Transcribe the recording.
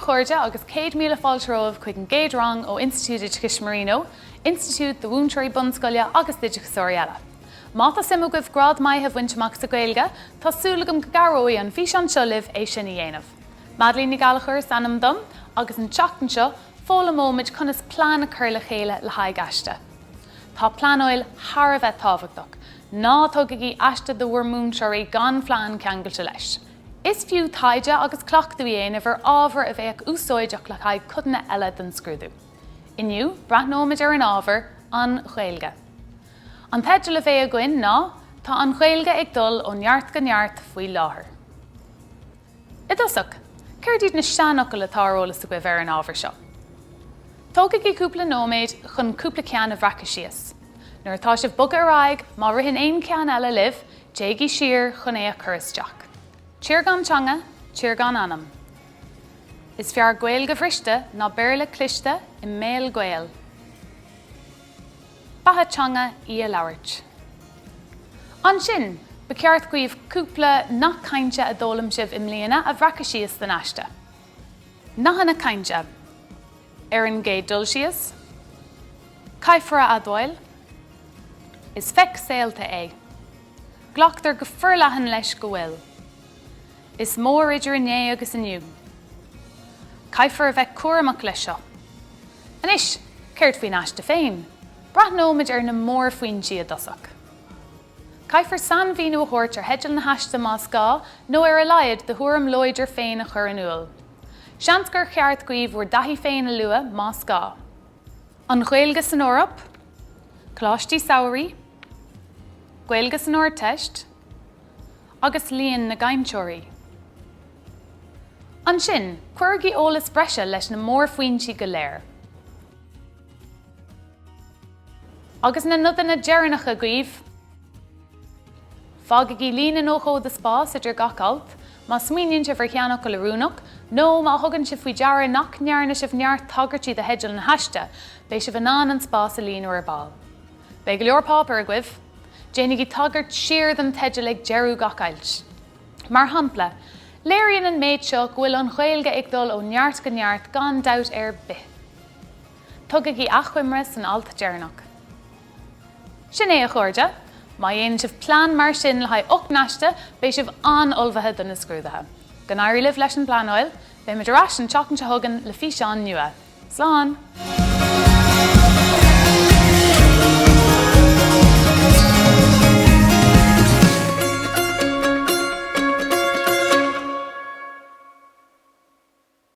a chairde agus 100,000 fáilte romhaibh chuig an gcéad rang ó Institiúid Oideachais Marino, institiúid do mhúinteoirí bunscoile agus d'oideachasóirí eile. Má tá suim agaibh grád maith a bhaint amach sa Ghaeilge, tá súil agam go gcabhróidh an físeán seo libh é sin a dhéanamh. Madeleine Ní Ghallchóir is ainm dom agus an tseachtain seo foghlaimeoimid conas plean a chur le chéile le haghaidh aiste. Tá pleanáil thar a bheith tábhachtach. Ná tugaigí aiste do bhur múinteoirí gan phlean ceangailte leis. Is fiú taighde agus cleachtadh a dhéanamh ar ábhar a bheadh úsáideach le haghaidh codanna eile den scrúdú. Inniu, breathnóimid ar an ábhar, An Ghaeilge. An teideal a bheidh againn ná, Tá an Ghaeilge ag dul ó neart go neart faoi láthair. I dtosach, céard iad na seanfhocail atá ar eolas agaibh ar an ábhar seo? Tógaigí cúpla nóiméad chun cúpla ceann a bhreacadh síos. Nuair atá sibh bogtha ar aghaidh, má ritheann aon cheann eile libh, téigí siar chun é a chur isteach. Tír gan teanga, tír gan anam. Is fearr Gaeilge bhriste ná Béarla cliste i mbéal Gael. Beatha teanga í a labhairt. Ansin, ba cheart dhaoibh cúpla nath cainte a d'fhoghlaim sibh i mbliana a bhreacadh síos don aiste. Nathanna cainte. Ar an gcéad dul síos, caithfear a admháil, is feic saolta é. Glactar go forleathan leis go bhfuil. Is mór idir inné agus inniu. Caithfear a bheith cúramach leis seo. Anois, céard faoin aiste féin? Breathnóimid ar na mórfhoinsí i dtosach. Caithfear sainmhíniú a thabhairt ar theideal na haiste más gá, nó ar a laghad do thuairim láidir féin a chur in iúl. Seans gur cheart dhaoibh bhur dtaithí féin a lua más gá. An Ghaeilge san Eoraip, Coláistí Samhraidh, Gaeilge san Ardteist, agus líon na gcainteoirí. Ansin, cuirigí eolas breise leis na mórfhoinsí go léir. Agus na nodanna deireanacha agaibh, fágaigí líne nó dhó de spás idir gach alt, má smaoiníonn sibh ar sheanfhocal oiriúnach, nó má thugann sibh faoi deara nach ndearna sibh neart tagairtí do theideal na haiste, beidh sibh in ann an spás a líonadh ar ball. Beidh go leor páipéir agaibh. Déanaigí tagairt siar don teideal ag deireadh gach ailt. Mar shampla, léiríonn an méid seo go bhfuil an Ghaeilge ag dul ó neart go neart gan dabht ar bith. Tugaigí achoimre san alt deireanach. Sin é, a chairde. Má dhéanann sibh plean mar sin le haghaidh 8 n-aiste, beidh sibh an-ullmhaithe do na scrúduithe. Go n-éirí libh leis an bpleanáil. Beimid ar ais an tseachtain seo chugainn le físeán nua. Slán!